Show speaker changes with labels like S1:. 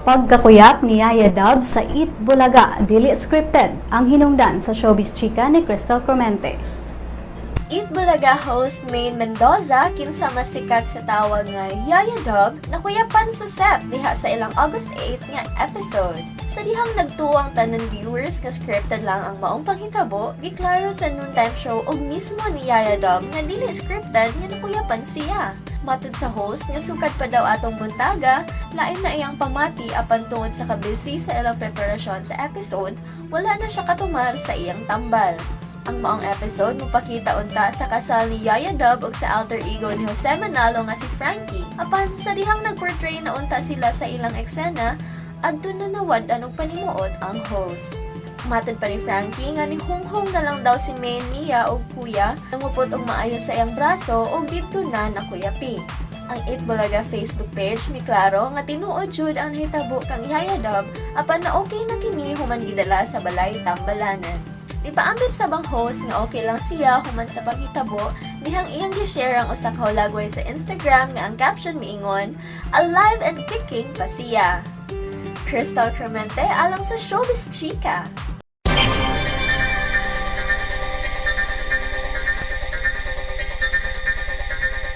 S1: Pagkakuyap ni Yaya Dub sa Eat Bulaga, dili scripted ang hinungdan sa Showbiz Chika ni Crystal Clemente.
S2: Eat Bulaga host Maine Mendoza, kinsa mas sikat sa tawag nga Yaya Dub, nakuyapan sa set diha sa ilang August 8 nga episode. Sa dihang nagtuo ang tanan viewers nga scripted lang ang maong panghitabo, giklaro sa noontime show og mismo ni Yaya Dub nga dili scripted nga nakuyapan siya. Matod sa host nga sukad pa daw atong buntaga, lain na iyang pamati, apan tungod sa kabisi sa ilang preparasyon sa episode, wala na siya katumar sa iyang tambal. Ang maong episode mopakita unta sa kasal ni Yaya Dub ug sa alter ego ni Jose Manalo nga si Frankie. Apan sa dihang nagportray na unta sila sa ilang eksena, adto na nawad-an og panimuot ang host. Matod pa ni Frankie nga nihunghong na lang daw si Maine niya og kuya, nangupot og maayo sa iyang braso ug didto na nakuyapi. Ang Eat Bulaga Facebook page miklaro nga tinuod jud ang nahitabo kang Yaya Dub, apan na okay na kini human gidala sa balay tambalanan. Ipaambit sa bang host nga okay lang siya human sa paghitabo dihang iyang gi-share ang usa ka hulagway sa Instagram nga ang caption miingon, "Alive and kicking pa siya." Crystal Clemente alang sa Showbiz Chika.